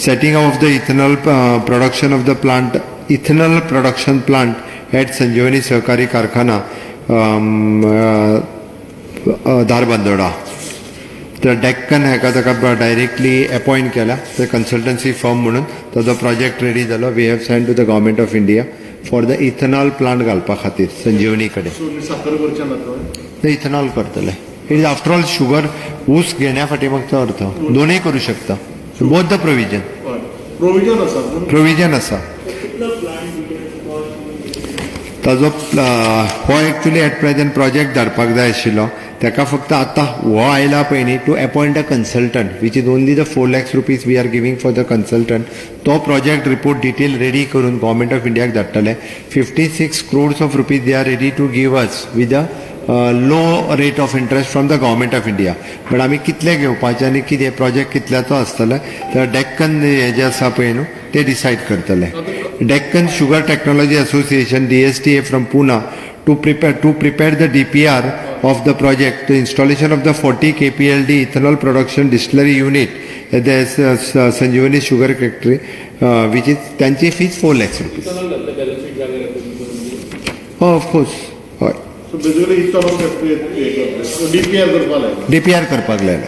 Setting of the ethanol production of the plant, ethanol production plant at Sanjivani Sahakari Karkhana, Dharbandora. तर डेक्कन हेका ताका directly appoint केला ते consultancy firm म्हणून. ताजो प्रोजेक्ट रेडी जालो. We have send to the Government of India for the ethanol plant घालपा खातीर संजीवनी कडेन. सो साखर करचे ना तो? ते इथेनॉल करतले. It is after all sugar, ऊस घेण्या फाटी मागचो अर्थ दोनूय करूं शकता, बोथ the provision. हय, प्रोविजन आसा पूण. प्रोविजन आसा ताजो. हो एक्चुली एट प्रेझेंट प्रोजेक्ट धाडपाक जाय आशिल्लो ताका. फक्त आतां हो आयला पळय न्ही, to appoint a consultant, which is only the ₹4 lakhs we are giving for the consultant. तो प्रोजेक्ट रिपोर्ट डिटेल रेडी करून गव्हर्मेंट ऑफ इंडियाक धाडटले. ₹56 crores they are ready to give us with a low rate of interest from the Government of India, but आमी कितले घेवपाचे आनी कितें project कितल्याचो आसतले, तर डेक्कन हे जे आसा पळय न्हू, ते डिसायड करतले. Deccan Sugar Technology Association, DSTA, from Pune to prepare the DPR of the project, the installation of the 40 KPLD ethanol production distillery unit at the Sanjeevani Sugar Factory, which is त्यांची fees ₹4 lakhs. Oh, of course. हय. So basically ethanol factory हे करतले, DPR करपा लायला. DPR करपाक लायला.